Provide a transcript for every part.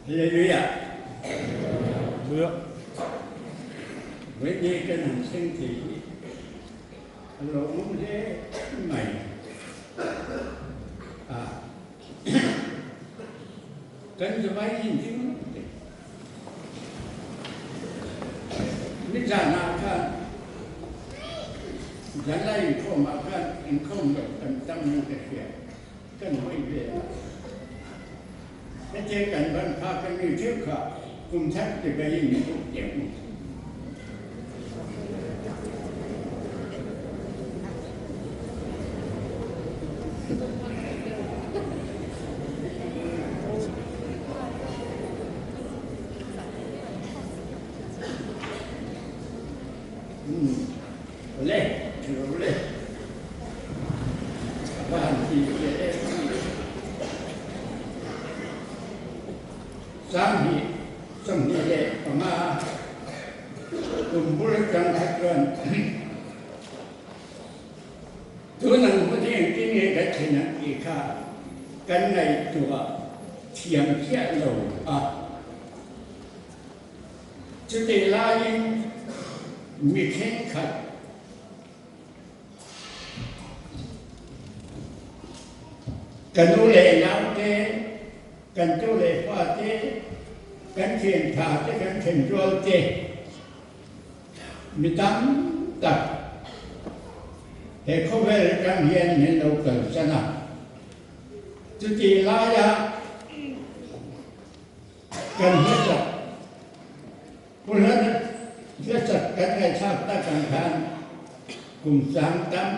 Hallelujah! Vawiin kan han thleng thei hi a lawmawm hle mai a. Kan zavai in ding ngawt e. Nizanah khan zanlai inkhawmah khan inkhawm lo tam tam in ka hria. Kan hawi ve a. Hetiang kan ban phak a mi theuh kha kum thar ti baiin min uk teh u. Awle, ṭha le. A va han ti ve em em. Sanghnih, 25 kum bul atang kha chuan tun ang hun hi engtin nge kan thlen ang tih kha kan ngaihtuah thiam chiah lo a. Chutih laiin mi thenkhat ka nu leh naute, kan tu leh fate, kan thiantha te, kan thenrual te mi tam tak he khawvel atang hian min lo kalsan a. Chutih laia Kan hlasak, Pu hlasak kan ngaihthlak tak ang khan kum sang tam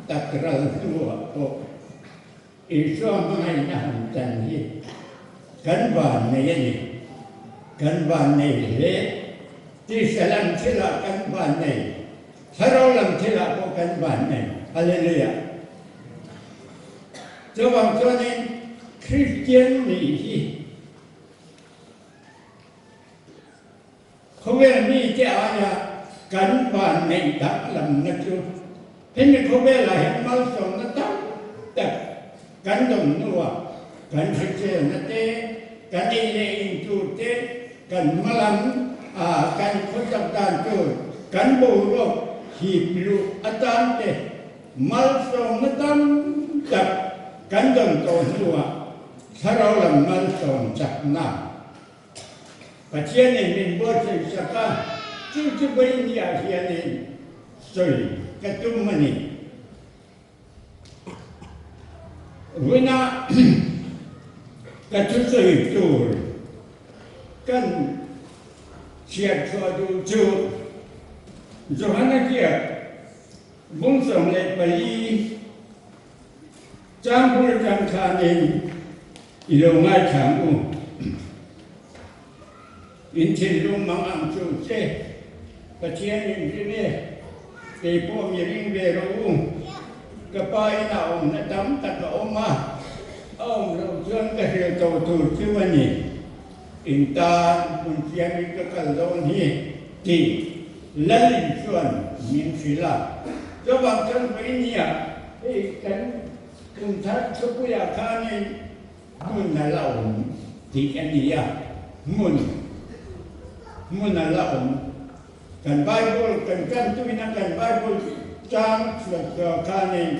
tak ral hnuah pawh Isua hmangaihna han chan hi kan van nei a ni. Kan van nei hle. Tisa lam thilah kan van nei, thlarau lam thilah pawh kan van nei. Hallelujah! Chuvang chuanin Kristian nih hi khawvel mite aia kan vanneih danglamna chu hemi khawvelah hian malsawmna tam tak kan dawm hnuah kan hriselna te, kan ei leh in tur te, kan hmalam kan khawsak dan tur, kan boruak hip luh atan te Malsawmna tam tak kan dawn tawh hnuah thlarau lam malsawm chakna Pathianin min buatsaih sak a, chu chu vawinia hianin sawi ka tum a ni. Vawiina ka thusawi tur kan chhiar chhuah duh chu Johana ziak Bung 14 chang bul atang khanin i lo ngaithlang u. In thinlung mang ang chu che, Pathian in ring e, kei pawh mi ring ve rawh u. Ka pa inah awmna tam tak a awm a, a awm loh chuan ka hril to tur chu a ni. In tan hmun siamin ka kal dawn hi tih Lalin chuan min hrilh a. Chuvang chuan vawinia hei kan kum thar thupuiah khanin hmun a la awm tih a ni a, hmun hmun a la awm. Kan Bible kan tantuina kan Bible chang chhuah khanin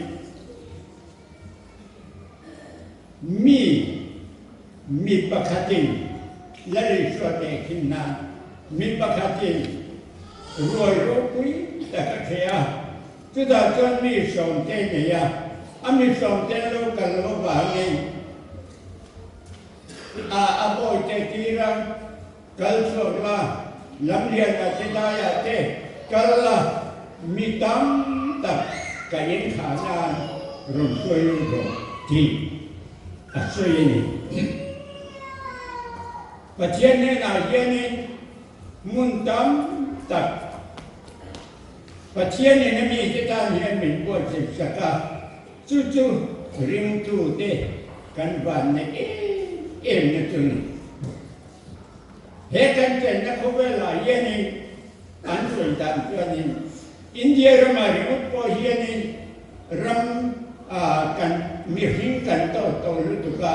Mi, mi pakhatin Lalisua tehkhin nan mi pakhatin ruai ropui tak a theh a, chutah chuan mi sawmte nei a, a mi sawmte lo kal lo avangin a a bawite tira kal chhuak la, lamlianah te daiah te kal la, mi tam tak ka inthah nan rawn hruai lut rawh tih a sawi a ni. Pathian hnenah hianin hmun tam tak Pathianin a mite tan hian min buatsaih sak a, chu chu ringtute kan vanneih em emna chu a ni. He kan chenna khawvelah hianin an sawi dan chuanin India ramah ringawt pawh hianin ram kan mihring kan tawh tawh lutuk a,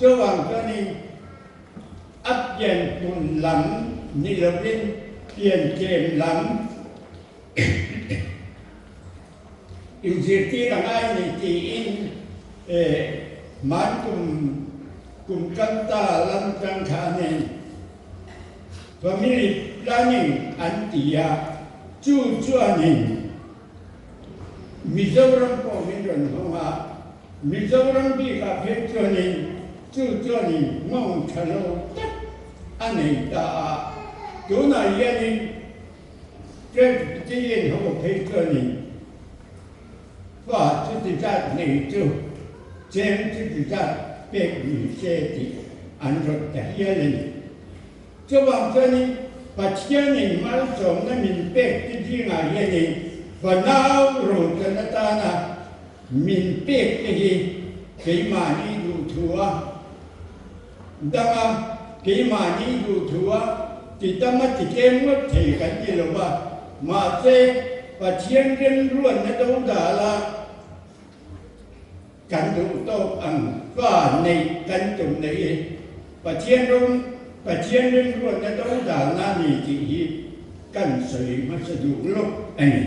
chuvang chuanin. A pian hmun lam ni lovin pian tlem lam inzirtir a ngai ni tiin hman kum kum kal ta lam tang khanin family planning an ti a, chu chuanin Mizoram pawh min rawn hawng a, Mizoram bikah phei chuanin chu chuanin nghawng tha lo tak a nei ta a, tunah hianin Presbyterian ho phei chuanin fa chuti zat nei chu cheng chuti zat pek ni se tih an rawt ta hial a ni. Chuvang chuanin Pathianin malsawmna min pek te zingah hianin fanau rochan atana min pek te hi keimahni duhthua danga keimahni duhthua ti tama ti tlem ngawt thei kan ni lo va, mahse Pathian remruatna dodala Kan duh tawk ang fa neih kan tum na hi Pathian rawng Pathian rimruatna dodalna a ni tih hi kan sawi hmasa duh lawk a ni.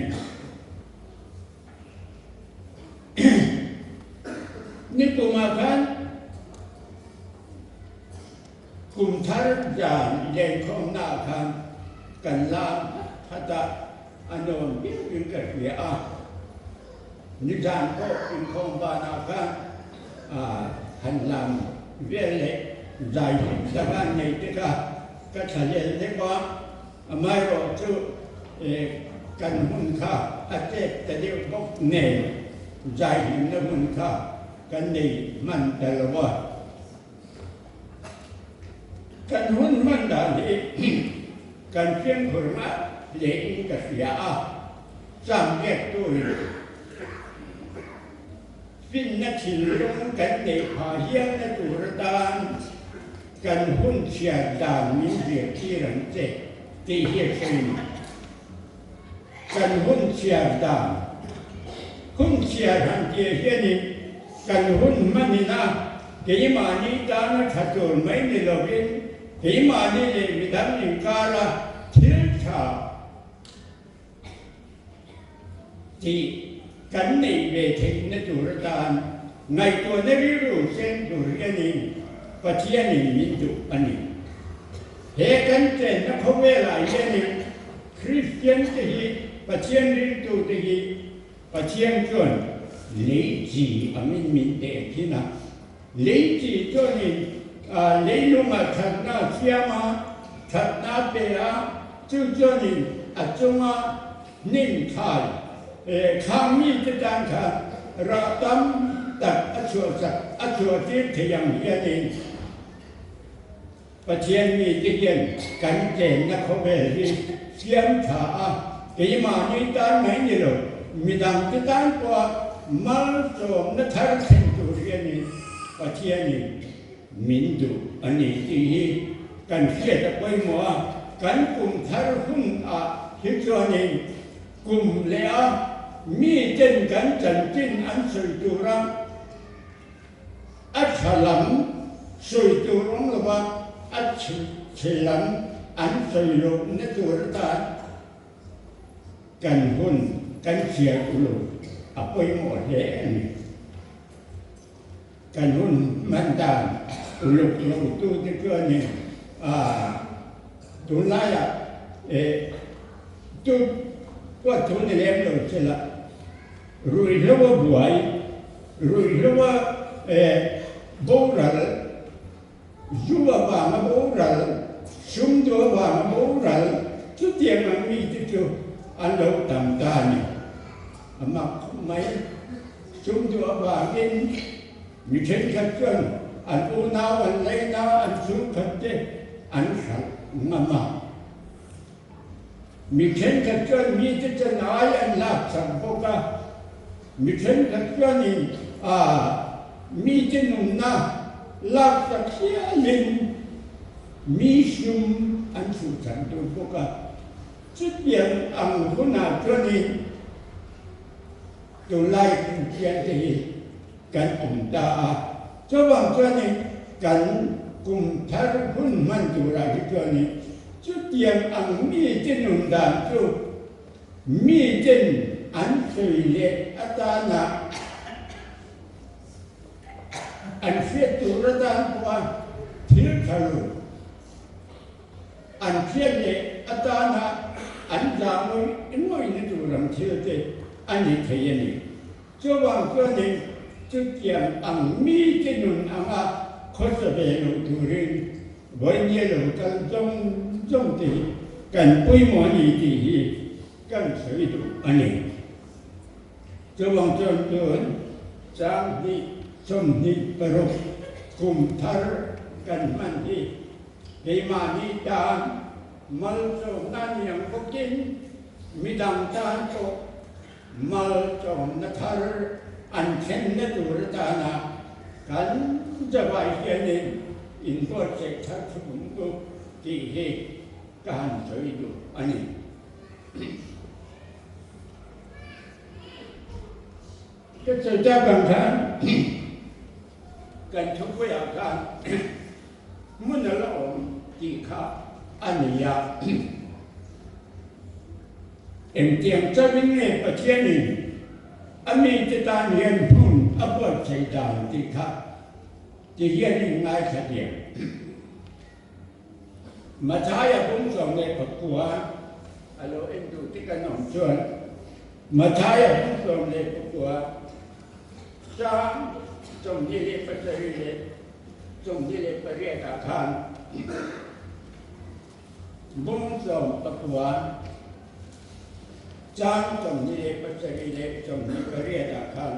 Nikumah khan kum thar zan lenkhawmnaah khan kan lam hat hat a, a nuam viauin ka hria a. Nizan pawh inkhawm banah khan han lam vel leh zai hlim tak a nei te kha ka thlahlel deuh a, amaherawh chu kan hmun kha a chet ta deuh bawk nen zai hlimna hmun kha kan nei hman ta lo a. Kan hun hman dan hi kan fimkhur ngat hlein ka hria a. Cham biak turin finna thinlung kan neih phah hialna tur atan kan hun chhiar dan min zirtir ang che tih hi a sawi ni. Kan hun chhiar dan, hun chhiar han tir hianin kan hun hmanin a keimahni tana tha tur mai ni lovin keimahni leh midang inkara thil tha Tih kan neih ve theihna tur atan ngaihtuahna rilru sen tur hianin Pathianin min duh a ni. He kan chenna khawvelah hianin Kristian te hi Pathian ringtu te hi Pathian chuan lei chi angin min teh thin a. Lei chi chuanin leilungah thatna a siam a, thatna a pe a, chu chuanin a chunga hnim thlai khang mite tan khan rah tam tak a chhuahsak a chhuahtir thei ang hianin Pathian mite hian kan chenna khawvel hi siam tha a, keimahni tan mai ni lo, midangte tan pawha malsawmna thar thlen tur hianin Pathianin min duh a ni tih hi kan hriat a pawimawh a, kan kum thar hunah hi chuanin kum leh a miten kan chanchin an sawi tura A tha lam sawi tur awm lo va, a chhe lam an sawi lohna tur atan kan hun kan chhiar uluk a pawimawh hle a ni. Kan hun hman dan uluk lo tute chuanin tunlaiah tu pawh thu ni lem lo sela, Ruihhlo a buai, ruihhlo a boral, zu avanga boral, sumdaw avanga boral, chutiang ang mite chu an lo tam ta a ni. A mak khawp mai, sumdaw avangin mi thenkhat chuan an unau, an laina, an chhungkhat te an hralh ngam a. Mi thenkhat chuan mite chan ai an lak chak bawk a, mi thenkhat chuanin mite nunna lak chak hialin mi sum an chhuh chak duh bawk a. Chutiang ang hunah chuanin tunlai Kristiante hi kan awm ta a, chuvang chuanin kan. kum thar hun hman turah hi chuanin chutiang ang mite nun dan chu miten an sawi leh atana an hriat tur atan pawha thil tha lo an hriat leh atana an zah ngawih ngawihna tur ang thil te a ni thei a ni. Chuvang chuanin chutiang ang mite nun anga khawsa ve lo turin vawinia lo kal zawng zawng te hi kan pawimawh a ni tih hi kan sawi duh a ni. Chuvang chuan tun 20 26 kum thar kan hman hi keimahni tan malsawmna ni ang bawkin midang tan pawh Malsawmna thar an thlenna tur atana kan zavai hianin inbuatsaih thar chhung chu tih hi ka han sawi duh a ni. Ka sawi tak ang khan kan thupuiah khan hmun a la awm tih kha a ni a. Engtiang chauhin nge Pathianin a mite tan hian hmun a buatsaih dan tih kha ti hian in ngaithla diam. Mathaia bung 14 a lo en duh tik an awm chuan Mathaia bung 19 chang 27 leh 28 ah khan Bung 19 chang 27 leh 28 ah khan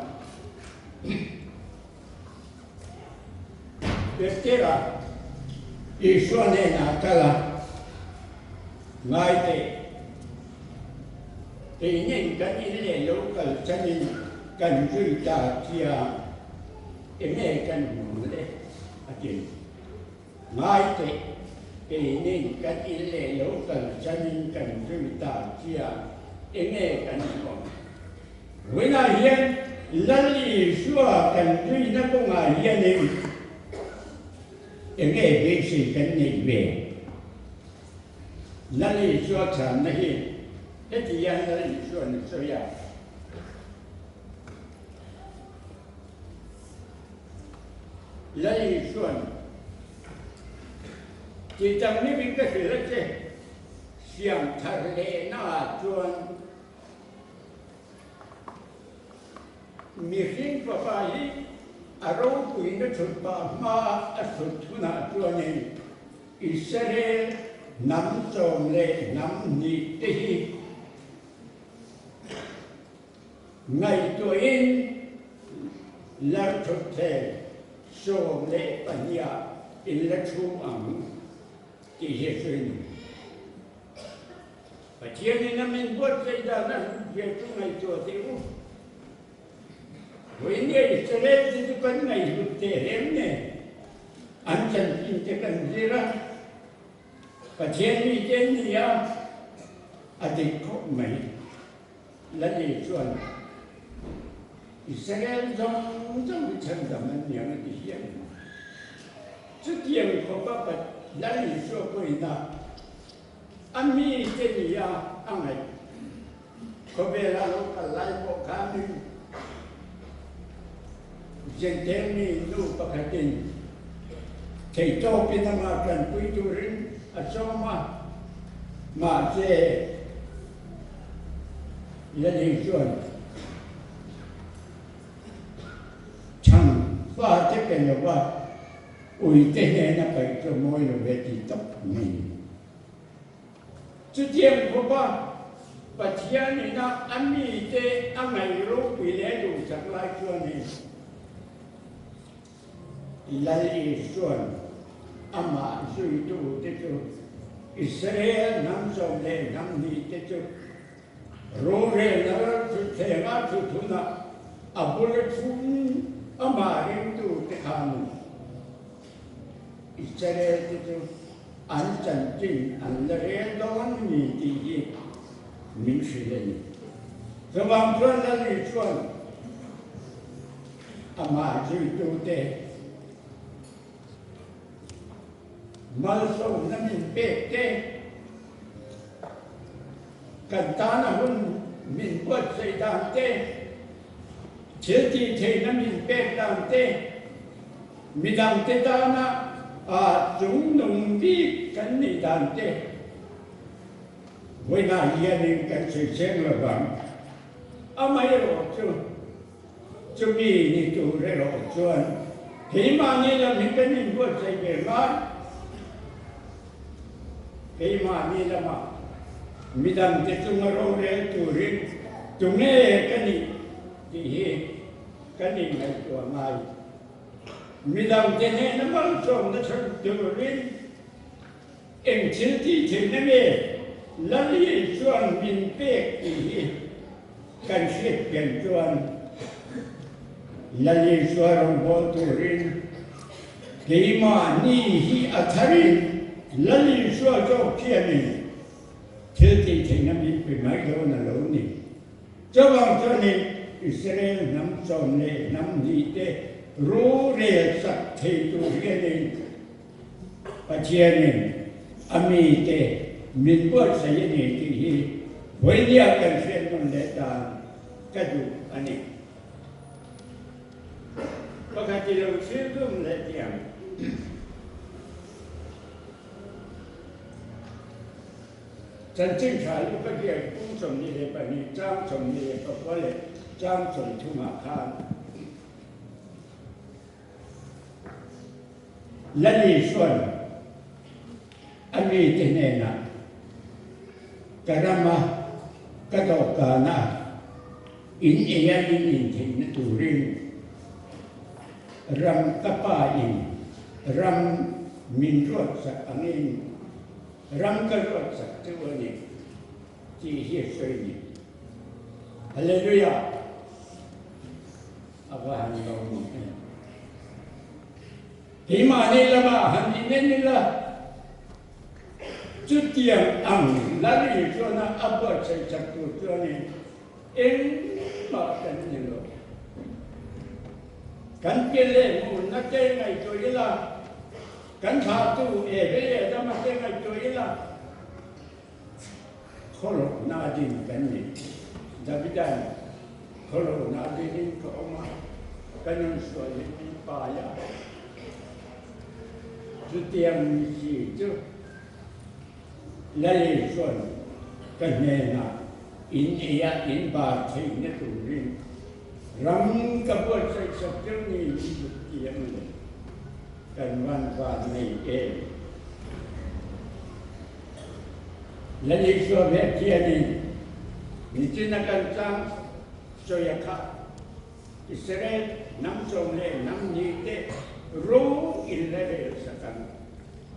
Petera Isua hnenah kal a, Ngai teh, keinin kan in leh lo kal chanin kan zui ta chiang, enge kan hmu le? a ti. Ngai teh, keinin kan in leh lo kal chanin kan zui ta chiang, enge kan hmu? Vawiinah hian Lal Isua kan zuina kawngah hianin enge beisei kan neih ve? Lal Isua chhanna hi heti hian Lal Isua'n a sawi a. Lal Isua'n, Ti tam nimin ka hrilh a che, siam thar lehnaah chuan Mihring fapa hi a ropuina thut pah hma a thut hunah chuanin Israel hnam sawm leh hnam hnih te hi ngaihtuahin Larthutthleng 12 ah in la thu ang tih hi a sawi a ni. Pathianin a min buatsaih dan a hlut ve chu ngaihtuah teh u. Vawinia Israel te chu kan ngaihhlut teh reng nen an chanchin te kan zir a, Pathian mite an ni a, a dik khawp mai. Lali chuan Israel zawng zawng hi chhandam an ni ang a ti hial. Chutiang khawpa Lali Isua pawhin a A mite nia a ngaih. Khawvela lo kal lai pawh khanin Jentail mi nu pakhatin theihtawpin amah tanpui turin a sawm a, mahse Lali chuan chhang fate pe lova Uite hnena paih chu mawi lo ve ti tawp mai. Chutiang khawpa Pathian ina a mite a ngaih ropui leh duhsak lai chuanin Lal Isua'n amah zuitute chu Israel hnam sawm leh hnam hnihte chu Rorelna ral thutthleng a thut hunah a bula thum amah ringtute khan Israel te chu an chanchin an la rel dawn a ni tih hi min hrilh a ni. Chuvang chuan Lali chuan amah zuitute. Malsawmna min pek te, kan tana hun min buatsaih dan te, thil tih theihna min pek dan te, midangte tana chungnung bik kan nih dan te vawiinah hianin kan sawi seng lo vang. Amaherawh chu chumi ni tur erawh chuan keimahni lam hi kan inbuatsaih ve ngai. Keimahni lamah midangte chunga rorel turin tunge ka nih tih hi kan inngaihtuah ngai. Midangte hnena malsawmna chhan turin eng thil tih theihna nge Lali chuan min pek tih hi kan hriat pian chuan Lali chua rawngbâwl turin keimahni hi a tharin Lali chua zawk khianin thil tih theihna min pe mai dawn a lo ni. Chuvang chuanin Israel hnam sawm leh hnam hnihte rorel sak thei tur hianin Pathianin a mite min buatsaih a ni tih hi vawinia kan hriat nawn leh dan ka duh a ni. Pakhat i lo thlir dum leh tiang. Chanchin tha hi Pathian kung 22 chang 29 leh chang 30 ah khan Lali chuan a mite hnenah, Ka rama ka dawhkana in eia in intheihna turin ram ka pa in ram min ruatsak angin Ram ka ruat chak teuh a ni tih hi a sawi ni. Hallelujah! A va han lo mawm em! Keimahni lamah han inen ila, chutiang ang Lali chuana a buatsaih chak tur chuanin engmah kan ni lo. Kan ke leh hmunna te ngaihtuah ila, Kan thlahtu Eve leh Adama te ngaihtuah ila, khawlawhna din kan ni. Davida'n khawlawhna dinin ka awm a, ka nun sualin min pai a. Chutiang mi si chu Lali chuan ka hnenah in eia in bar theihna turin ram ka buatsaih sak deuh niin i zuk ti ang le. Kan van van nei em? Lal Isua vek hianin nichina kan chang sawi a kha Israel hnam sawm leh hnam hnih te ro in la rel sak ang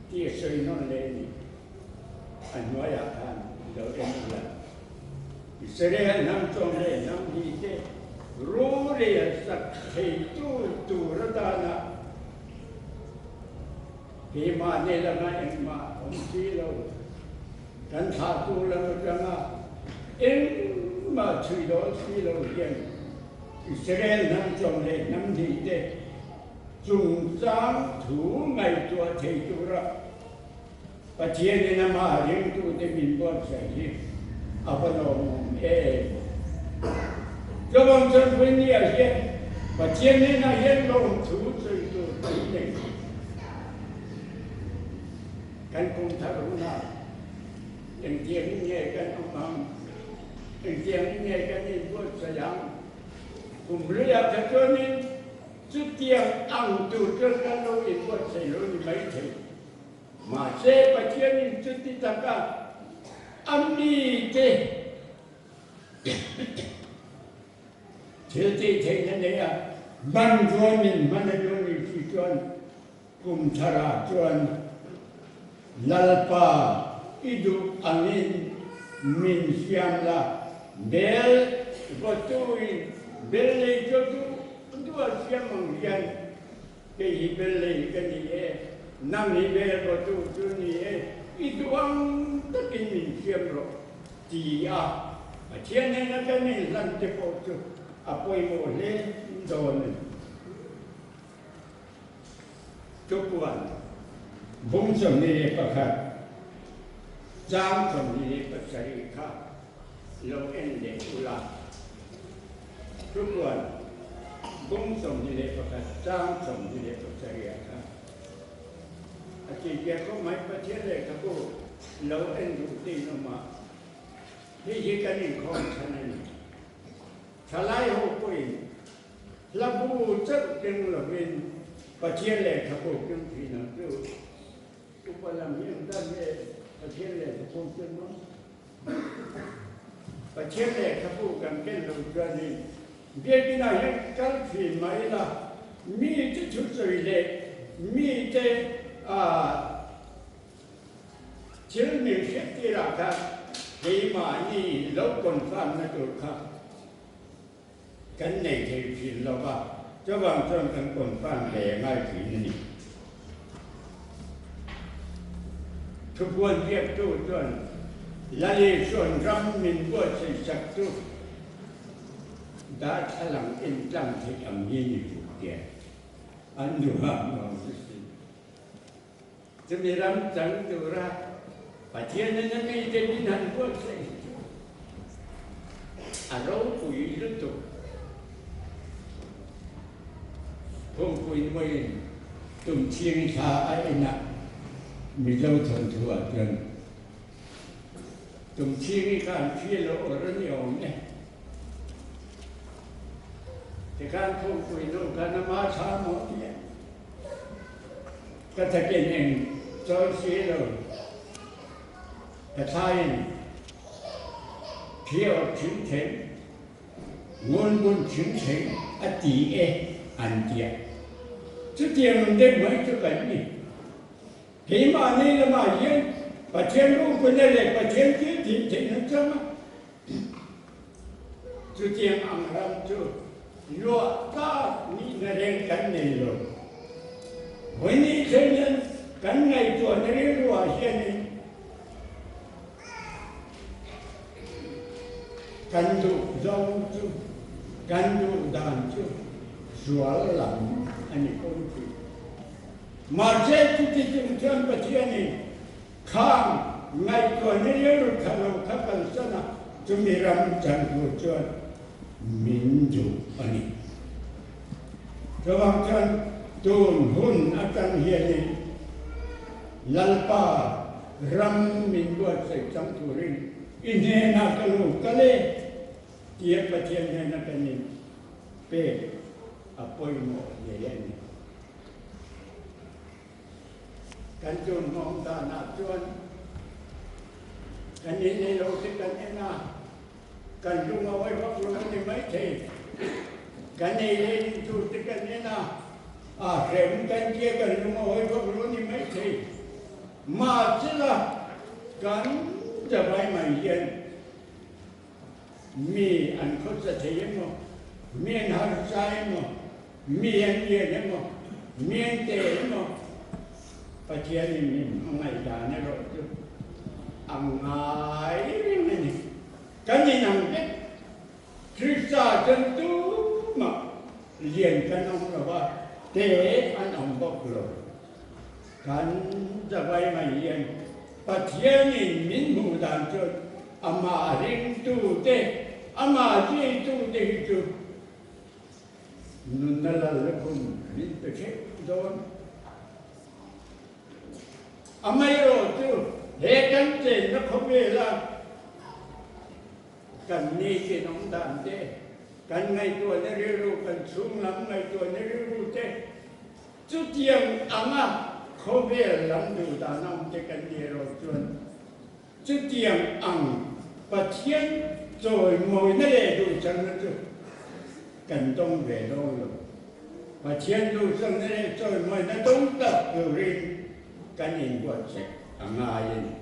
tih a sawi nawn leh ni. A hnuaiah khan lo en ula. Israel hnam sawm leh hnam hnih te ro rel sak theitu tur atana keimahni lama engmah awm si lo, kan thlahtu lam atanga engmah chhui dawn si lo hian Israel hnam sawm leh hnam hnih te chungchang thu ngaihtuah thei tura Pathianin amah ringtute min buatsaih hi a va lawmawm em! Chuvang chuan Puinia hian Pathian hnenah hian lawmthu sawi tur kan nei. Kan kum thar hunah engtiangin nge kan awm ang? Engtiangin nge kan inbuatsaih ang? Kum hluiah kha chuanin chutiang ang tur chuan kan lo inbuatsaih lo ni maithei. Mahse, Pathianin chuti taka a mite thil tih theihna neia hman chuanin hman a duh ni si chuan kum tharah chuan Lalpa i duh angin min siam la, bel vawtuin bel lei chu duh duh a siam ang hian Kei hi bel lei ka ni e, nang hi bel bawtu chu ni e, i duh ang takin min siam rawh, ti a Pathian hnena kan inhlan te pawh chu a pawimawh hle dawn a ni. Thupuan. Bung 21 chang 27 kha lo en leh ula. Thupuan bung 21 chang 27 ah kha a chihpiah khawp mai. Pathian lehkhabu lo en duh te in awm a, hei hi kan inkhawm chhan a ni. Thalai ho pawhin hlabu chauh keng lovin Pathian lehkhabu keng thin ang chu. Upa lam hi ang tan nge Pathian lehkhabu keng maw? Pathian lehkhabu kan ken lo chuanin biakinah hian kal thin mah ila mite thusawi leh mite Thil min hriattirah khan keimahni lo confirm na tur kha kan nei thei thin lo va, chuvang chuan kan confirm ve ngai thin a ni. Thupuan biaktu chuan Lali chuan ram min buatsaih saktu darthlalang intlang theih ang hi ni duh tiah an duham nuam chu si. Chumi ram chang tura Pathianin a mite min han buatsaih hi chu a ropui lutuk. Phungpui nuaiin tum chhing thla a en a, Mizo thawnthu ah chuan tum chhing hi khan thli lo awr a ni awm e. Tikhan phungpui nu khan ama thla maw tia. Ka takin eng chawi si lo, ka thlaiin thli awrh thin thleng, ngun bun thin thleng a ti e an tia. Chutiang ang deuh mai chu kan ni. Keimahni lamah hian Pathian rupuna leh Pathian thil tih theihna changa Chutiang ang ram chu luah tlak nihna reng kan nei lo. Vawiin thleng hian kan ngaihtuahna rilruah hianin kan duh zawng chu, kan duh dan chu sual lam a ni fo thin. Mahse chuti chung chuan Pathianin Khang ngaihtuahna rilru tha lo kha kalsan a, chumi ram chan tur chuan min duh a ni. Chuvang chuan tun hun atang hianin Lalpa ram min buatsaih chang turin i hnenah ka lo kal e tia Pathian hnena kan in pek a pawimawh hle a ni. Kan tun hmawng danah chuan kan innei lo te kan en a, kan lung a awi vak lo a ni maithei. Kan ei leh in tur te kan en a, a hrem kan tia kan lung a awi vak lo a ni maithei. Mahsela kan zavai mai hian Mi an khawsa thei emaw, mi an harsa emaw, mi an lian emaw, mi an te emaw, Pathianin min hmangaih dan erawh chu a ngai reng a ni. Kan inang vek. Krista chuan tumah lian kan awm lo va, te an awm bawk lo. Kan zavai mai hian Pathianin min hmuh dan chuan amah ringtute, amah zuitute hi chu nunna lal lukhum min pe ṭheuh dawn. Amaherawh chu he kan chenna khawvela kan nitin awm dan te, kan ngaihtuahna rilru, kan chhunglam ngaihtuahna rilru te, Chutiang anga khawvel lam duh dan awm te kan nih erawh chuan chutiang ang Pathian chawimawina leh duhsakna chu kan dawng ve dawn lo. Pathian duhsakna leh chawimawina dawng tak turin kan inbuatsaih a ngai a ni.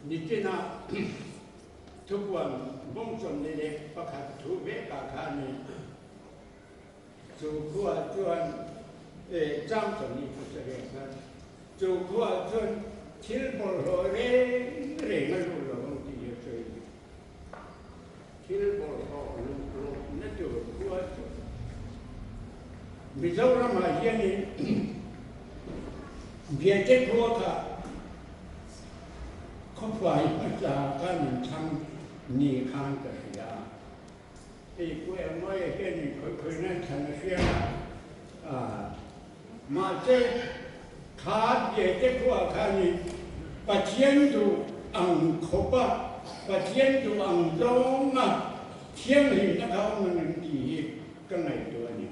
Nichina thupuan bawng 21 thu vekah khanin chu khua chuan chang 27 khan chu khua chuan thil bawlhhlawh reng reng a luh lo ang tih hi a sawi a ni. Thil bawlhhlawh luh lohna tur khua chu. Mizoramah hianin Biate khua kha khawfai hmasa kan inthlang ni khan ka hria a. Hei Pu Engmawia hianin khawih khawih nan thlan a hria a, mahse kha Biate khua khanin Pathian duh ang khawpa Pathian duh ang zawnga thianghlimna kha awm ang em tih hi ka ngaihtuah a ni.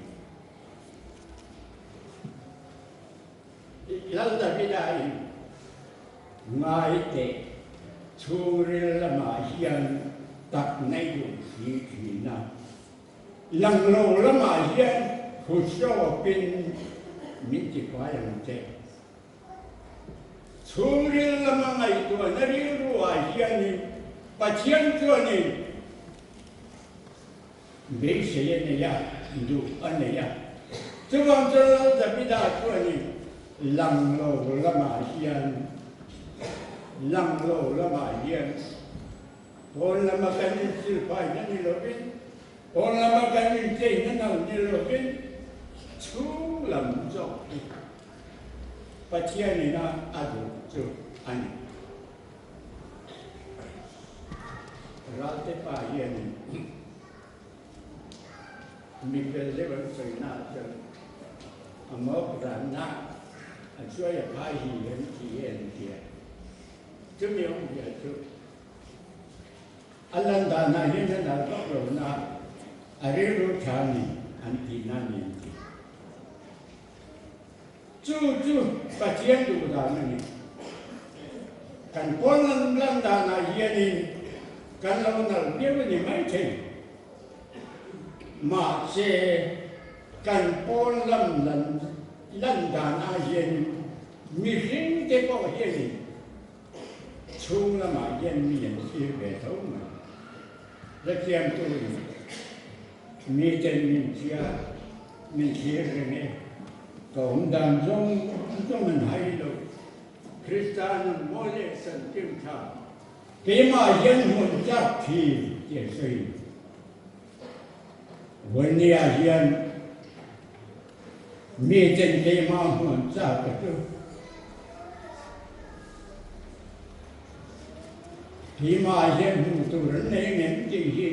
Lal Davida in ngai teh chhungril lamah hian tak nei duh si thin a, lang lo lamah hian husawpin min tifai ang che. Chhungril lama ngaihtuahna rilruah hianin Pathian chuanin Beisei a nei a, duh a nei a. Chuvang chuan Lal Davida chuanin lang lo lamah hian, lang lo lamah hian pawn lama kan insilfaina ni lovin, pawn lama kan incheina nal ni lovin chhung lam zawk hi Pathianin a duh chu a ni. Ralte pa hianin mi fel deuh an sawi na ah chuan a mawk ranna a chuai a phai hi an ti hi an ti a. Chumi awmzia chu a lan danah hian a nalh vak lo na a rilru tha a ni an tihna a ni an ti. Chu chu Pathian duh dan a ni. Kan pawn lan lan danah hianin kan lo nalh viau a ni maithei. Mahse, kan pawn lam lan lan danah hianin mihring te pawh hianin chhung lamah hian mi an thlir ve tho mai. Hrethiamtuin miten min chia min thlir reng e. Ka awm dan zawng zawng an hai lo. Krista nun mawi leh santim tha keimah hian hmun chak thin tih a sawi. Vawinia hian miten keimah hmun chak a chu. Keimah hian hmuh tur an nei ngem tih hi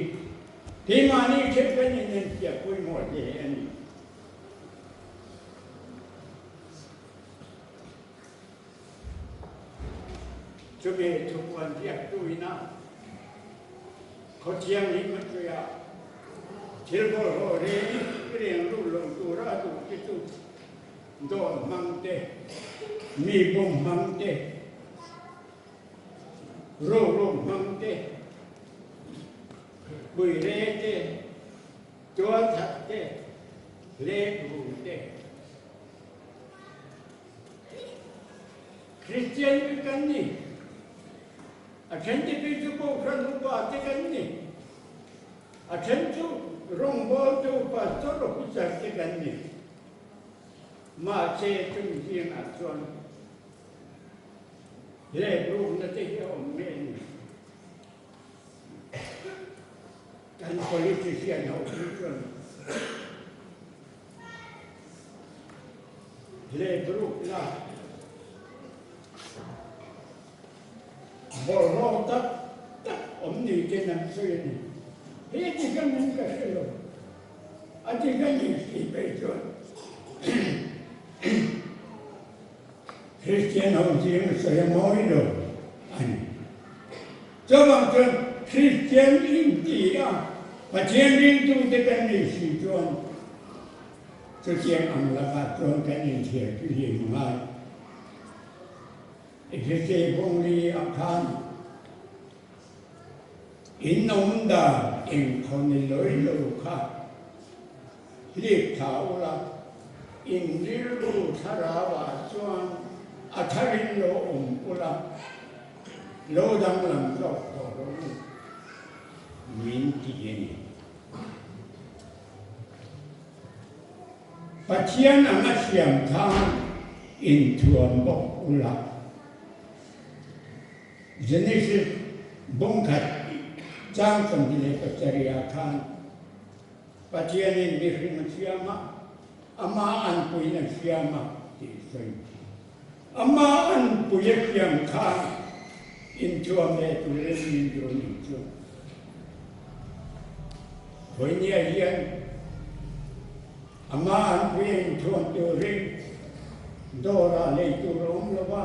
keimahni theuh kan inenfiah pawimawh hle a ni. Chumi thupuan ziaktu ina Khawthianghlim a sawi a, thil bawlhhlawh reng reng lut lo tura a duh te chu dawt hmang te, mi bawm hmang te, rorum hmang te, puire te, tualthat te, hlek ru te. Kristian chu kan ni. A then te phei chu Kohhran upa te kan ni. A then chu rawngbawltu pastor officer te kan ni. Mahse chung zingah chuan hlep rukna te hi a awm nge ni? Kan politician ho phei chuan hlep rukna bawlhhlawh tak tak awm ni ten an sawi a ni. He ti ka min ka hre lo. A ti ka ni si phei chuan Kristian ho zing sawi a mawi lo a ni. Chuvang chuan Kristian inti a Pathian ringtute kan nih si chuan chutiang ang lakah chuan kan inthiar chu hlim ngai. Hritlei bawngli ah khan in awm dan engkhaw ni lawi lo kha hlip tha ula, in rilru thlarau ah chuan a tharin lo awm ula, lo danglam zawk tawh lo u min ti a ni. Pathian anga siam khan inthuam bawk ula. Genesis bawngkhat chang 27 ah khan Pathianin mihring a siam a. Ama anpuiin a siam a tih sawi. Ama anpui a siam khan inthuam leh turin min duh nih chu. Vawinia hian Ama anpui a inthuam turin dawrah lei tur a awm lo va,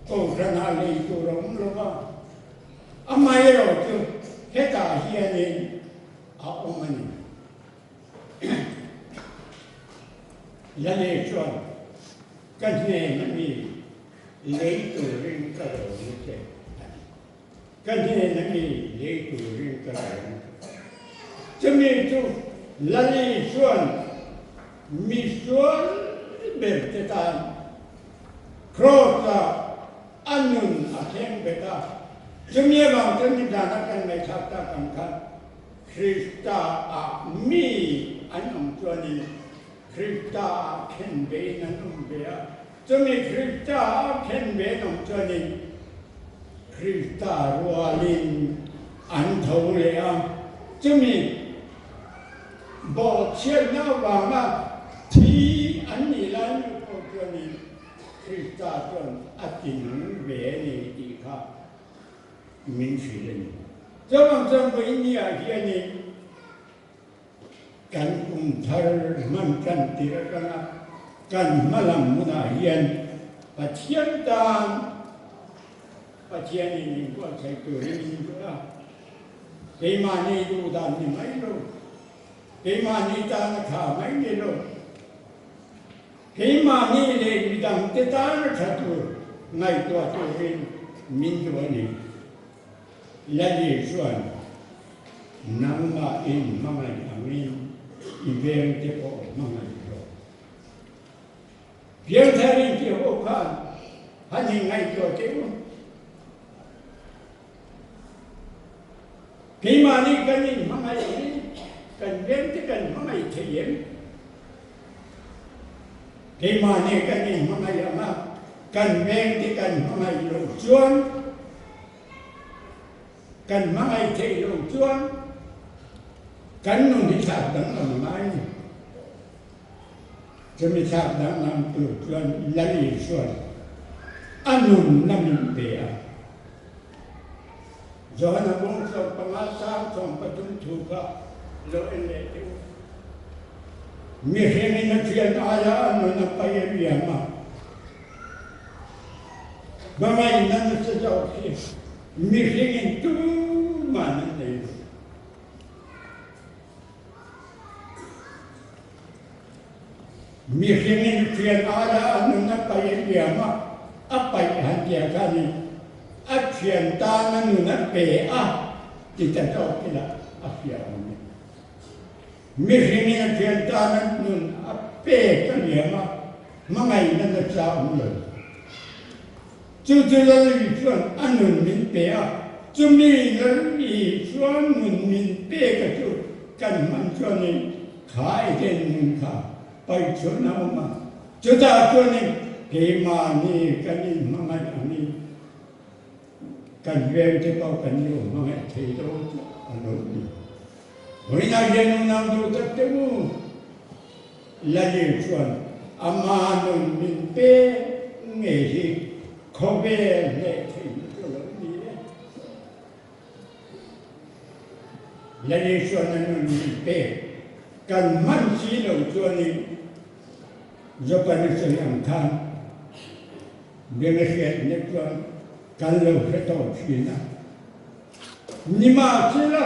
kohhranah lei tur a awm lo va. Amaherawhchu hetah hianin a awm a ni. Lale chuan ka hnen a mi lei turin ka lo ni che a ti. Ka hnen a mi lei turin ka lo ni che. Chumi chu Lale chuan misual ber te tan Kraws-ah a nun a thleng bet a. Chumi avang chuan nizana kan ngaihthlak tak ang khan Krista ah mi an awm chuanin Krista ah khen vein an awm ve a, chumi Krista ah khen ve an awm chuanin Krista rualin an tho leh a, chumi bawhchhiatna avanga thi an nih lai nu pawh chuanin Krista chuan a tinung ve a ni tih kha min hrilh a ni. Chuvang chuan vawinia hianin kan kum thar hman tan tir atanga kan hma lam hunah hian Pathian tan Pathianin min buatsaih turin min duh a, keimahni duh dan ni mai lo, keimahni tan a tha mai ni lo, Keimahni leh midangte tana tha tur ngaihtuah turin min duh a ni. Lali chuan nangmah in hmangaih angin i vengte pawh hmangaih rawh. Piangthar in ti ho khan han inngaihtuah teh u. Keimahni kan inhmangaih angin kan vengte kan hmangaih thei em? Keimahni kan inhmangaih anga kan vengte kan hmangaih loh chuan, kan hmangaih theih loh chuan kan nun hi thlak danglam a ngai a ni. Chumi thlak danglam tur chuan Lal Isua'n a nunna min pe a. Johana bung 15 sang 13 thu kha lo en leh teh u. Mihringin a thian aia a nun a pai a riam a, hmangaihna nasa zawk hi mihringin tuman an nei lo. Mihringin thian aia a nun a paih a liam a, a paih han tia khanin a thian tan a nun a pe a ti ta zawk ila a fiah awm e. Mihringin a thian tan a nun a pek a liam a, hmangaihna nasa awm lo. Chu chu Lalri chuan a nun min pe a, chumi Lalri chuan nun min pek a chu kan hman chuanin kha Eden nun kha paih chhuan a awm a, chutah chuanin keimahni kan inhmangaih angin kan vengte pawh kan lo hmangaih thei dawn chu a lo ni. Vawiinah hian unau duh tak te u, Lalil chuan ama nun min pek ngei hi khawvel hneh theihna chu a lo ni e. Lalil chuan a nun min pek kan hman si lo chuanin Japan a sawi ang khan beng a hriatna chuan kan lo hre tawh thin a. Nimahsela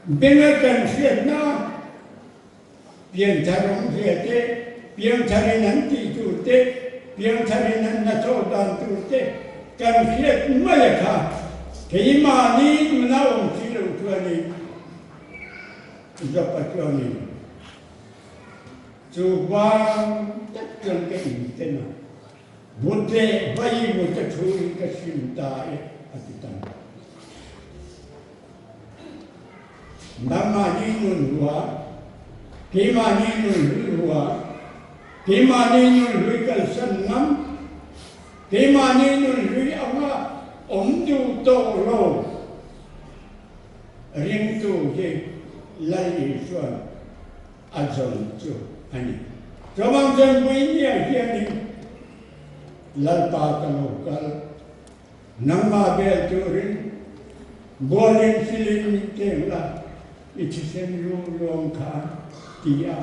benga kan hriatna Piangthar awmzia te, piangtharin an tih tur te, piangtharin an hnathawh dan tur te kan hriat mai a kha. Keimahni nuna awm si lo chuanin Jopa chuanin chu vang tak chuan ka inten a, vut leh vai vut a thuin ka sim ta e a ti ta. Nangmahni nun hua, keimahni nun hlui hua, keimahni nun hlui kalsan ngam, keimahni nun hlui anga awm duh tawh lo ringtu hi Lal Isua'n a zawn chu a ni. Chuvang chuan Puinia hianin Lalpa ka lo kal, nangmah bel turin bualin filin min keng la, i thisen lu luang kha ti a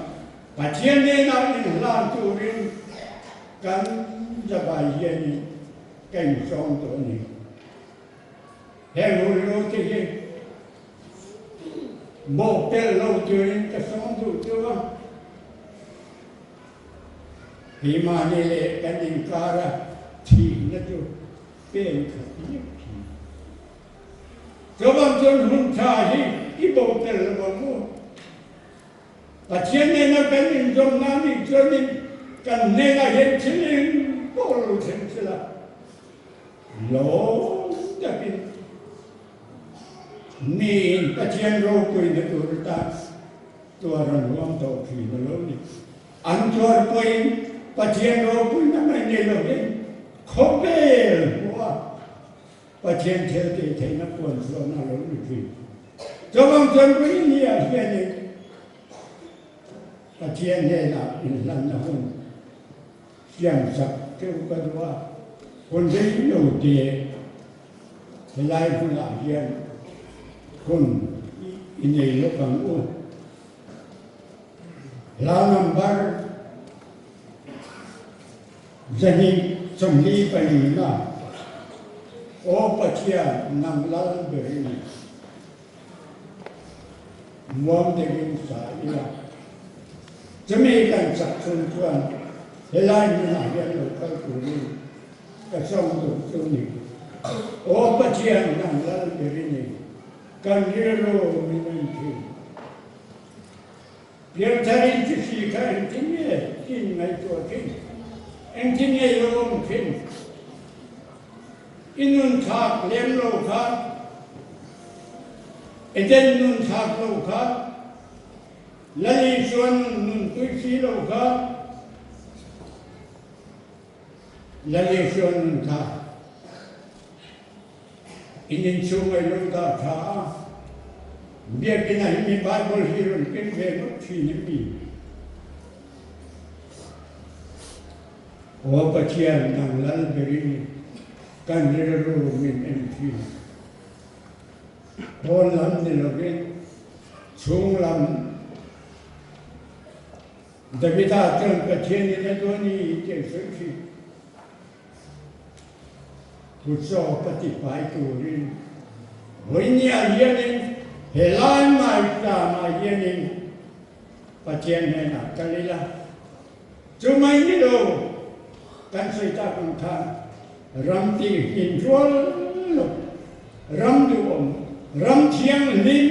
Pathian hnenah inhlan turin kan zavai hianin ka insawm tawh a ni. Heng hun lu te hi bawh pelh lo turin ka sawm duh chu a. Keimahni leh kan inkara thihna chu pen khat lek thin. Chuvang chuan hun tha hi i bawh tel lo ang u. Pathian nena kan inzawmna nih chuanin kan hnenah hian thil eng pawh lo thleng sela lawm takin miin Pathian ropuina tur atan tuar an huam tawh thin a lo ni. An tuar pawhin Pathian ropuina mai nei lovin khawvel hmuha Pathian thil tih theihna puan chuan a lo ni thin. Chuvang chuan Puinia hianin Pathian hnenah inhlanna hun siamsak teuh ka duh a, hun rei lo te helai hmunah hian hun i nei lawk ang u. Hla number 224 na, Aw Pathian, nang lal ber i ni. Muang deuhin sa ila. Chumi kan chak chhung chuan helai hmunah hian lo kal turin ka sawm duh chu ni. Aw Pathian, nang lal ber i ni. Kan rilru min en thin. Pianthar in chi hri kha engtin nge in ngaihtuah thin? Engtin nge i lo awm thin? I nun thlak lem lo kha, Eden nun thlak lo kha, Lal Isua nun nunpui si lo kha, Lal Isua nun kha In inchhung a ilo dah tha a, Biakinn ah hi mi Bible hi rawn keng ve ngawt thin em mi? Aw Pathian, nang lal berin kan rilru min en thin. Pawn lam ni lovin chhung lam Davida chuan Pathian in a duh a ni tih a sawi thin. Kutchaw ka ti fai turin vawinia hianin helai maitamah hianin Pathian hnenah kal ila, chu mai ni lo kan sawi tak ang khan ram tih hlim rual lo, ram duhawm, ram thianghlim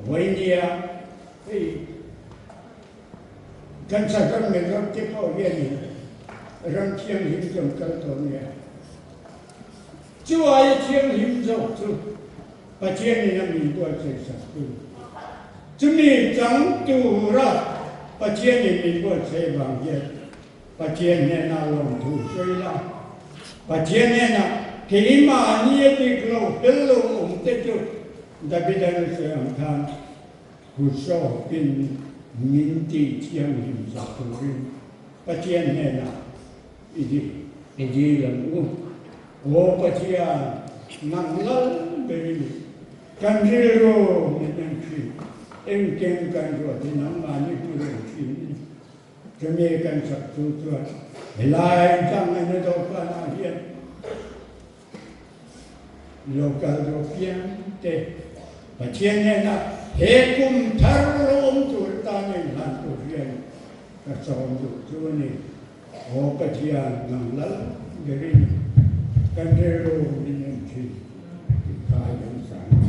vawinia hei Kan Sazam Mezawt te pawh hianin ram thianghlim chu an kal tawh nia. Chu aia thianghlim zawk chu Pathianin a min buatsaihsak tu. Chumi chang tura Pathianin min buatsaih vang hian Pathian hnenah lawmthu sawi la. Pathian hnenah keimahni a dik lo fel lo awm te chu Davida nu sawi ang khan Kutchawkin min tih thianghlim sak turin Pathian hnenah i i dil ang u. Aw Pathian, nang lal berin kan rilru min en thin, engkim kan ruat hi nangmahni hmu reng thin i ni. Chumi kan sak chu chuan helai changena dawhkanah hian Local European te Pathian hnenah he kum thar lo awm tur atan a inhlan tur hian ka sawm duh chu a ni. Aw Pathian, nang lal berin kan rilru min en thin tih kha i lo sang a.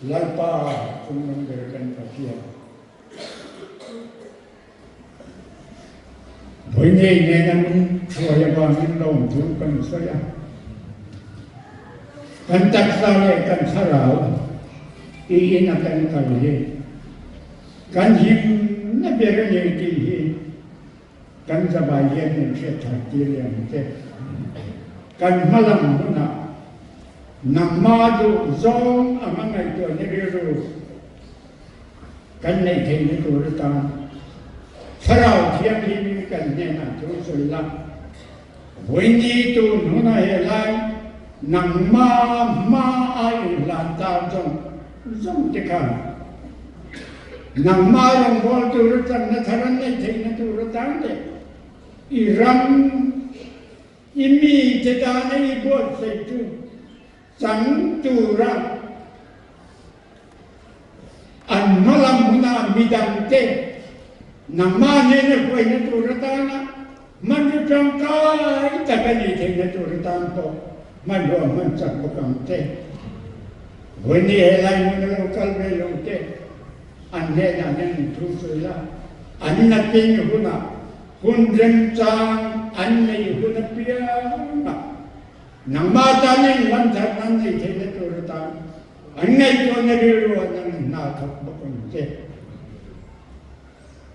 Lalpa chungnung ber kan Pathian. Vawi ngei nena min hruai avangin lawmthu kan sawi a. Kan taksa leh kan thlarau i ina kan kal hi kan himna ber a ni tih hi kan zavai hian min hriat thar tir leh ang che. Kan hmalam hunah nangmah duh zawng anga ngaihtuahna rilru Kan neih theihna tur atan Thlarau Thianghlimin kan hnenah thu sawi la, Vawiini tun huna he lai nangma hma a inhlan tan zawng zawng te khan nangma rawngbâwl tur aṭanna thar an neih theihna tur atan leh i ram i mite tana i buatsaih chu chang tura An hmalam hunah midangte nangmah hnena hruaina tur atana hmanraw tangkai tak a nih theihna tur atan pawh hmanrua hman chak bawk ang che. Vawiini helai hmun a lo kal ve lo te an hnenah hian in thu sawi la, an nakin hunah hun remchang an neih hun apiangah nangmah tana inhlamtharna an neih theihna tur atan An ngaihtuahna rilru ah nang hna thawk bawk ang che.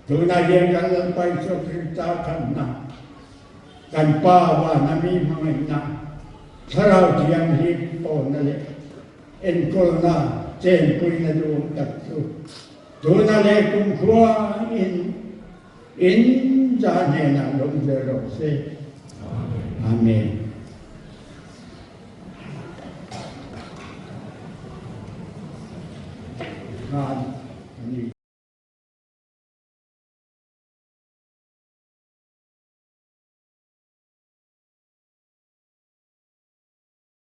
Tunah hian kan Lalpa Isua Krista thatna, kan Pa vana mi hmangaihna, Thlarau Thianghlim pawhna leh enkawlna chenpuina duhawm tak chu tunah leh kumkhua in in za hnenah lawm zel rawh se. Amen.